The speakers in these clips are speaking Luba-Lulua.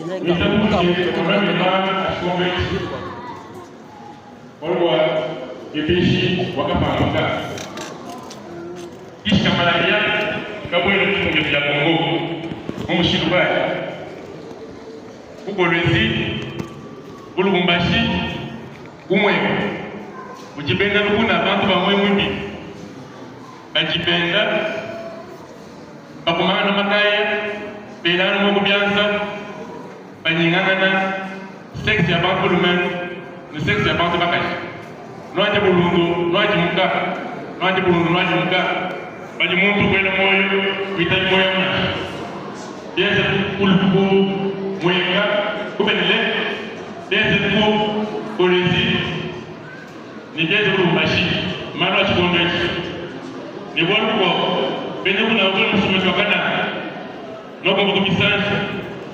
Bualu bua Ebeji wakapanduka kishi ka malaria kabuela mu ditunga dia Congo mu mushindu kayi? Ku Kolwezi, ku Lubumbashi, ku Mweka kudi bena lukuna bantu ba muoyo mubi badi benda bakumangana makaya, belangana muoyo ku bianza, banyengangana sexe ya bantu balume ne sexe ya bantu bakaji. Nuadi bulundu, nuadimuka, nuadi bulundu, nuadimuka. Padi muntu ukuela muoyo, kuitabi muoyo awu nansha. Bienze ku Mwenga, ku Benelec, bienze ku Kolwezi ne bienze ku Lubumbashi. Malu a tshikondo etshi. Ne bualu bukuabu, bena kuna bavua ne musumba wa Kananga nuakumvua ku bisanji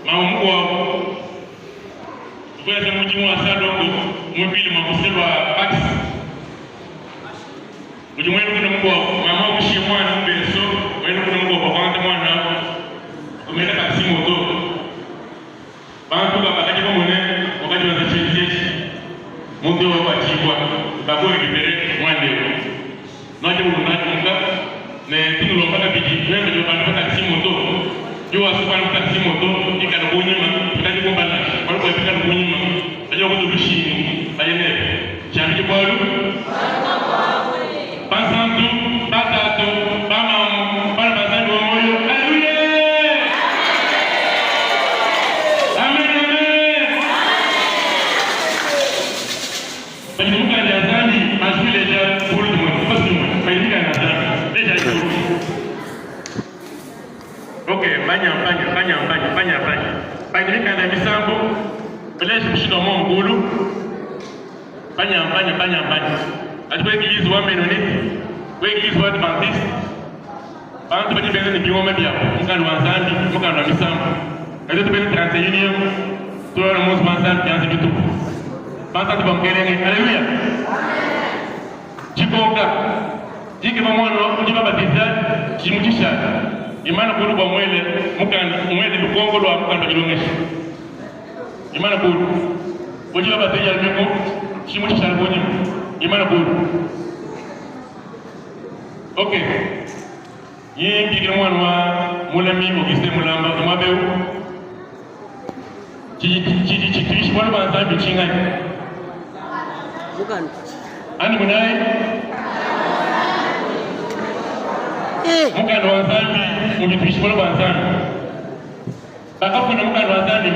mamu mukuabu uvua wenza mudimu wa salongo mu ville mua kuselua Pax. Udi muena lukuna mukuabu, mama mushiye muana mu berceau, muena lukuna mukuabu wakuangata muana au kumena taxi moto. Bantu ba bakadi bamone wakadi wenza tshintu etshi, muntu eu wakuatshibua, baku recuperer muana eu. Nuadi mulunda ne tunulomba kabidi nuenu badi babanda pa taxi moto, biwasua kubanda pa taxi moto ikala kunyima, kuikadi kumpala nansha, bualu bua bikala kunyima badi bakutua lushingu baye nebe. Tshiambidi bualu bansantu, batatu, bamamu, bana ba Nzambi wa muoyo. Aleluya! Amen, amen. Padi mukanda ya Nzambi mazuleja kulu dimue, pasu dimue, padi mikanda ya Nzambi leja kulu. Ok, banya banya banya banya banya banya. Padi mikanda ya misambu leja mushindu wa muomu kulu. Banya banya banya banya. Adi ku eglise wa Mennonite, ku eglise wa Adventiste. Bantu badi benza ne bingoma biabu, mukanda wa Nzambi, mukanda wa misambu. Kadi tuetu bena 31e tuya mu nzubu wa Nzambi bianza bitupu. Bansantu ba Mukelenge, aleluya. Tshikonka dikeba muana wa udi babatiza tshidimu tshishale imana kulu bua muele mukanda muele lukonko lua mukanda wa dilongesha imana kulu udi babatiza lumingu tshidimu tshishale kunyima imana kulu. Ok. Yeye mbikila mwana wa mulami Augustin Mulamba udi muaba eu. Tshidi tshituisha bualu bua Nzambi tshinganyi? Ani munayi? Mukanda wa Nzambi udi tuisha bualu bua Nzambi. Bakafunda mukanda wa Nzambi.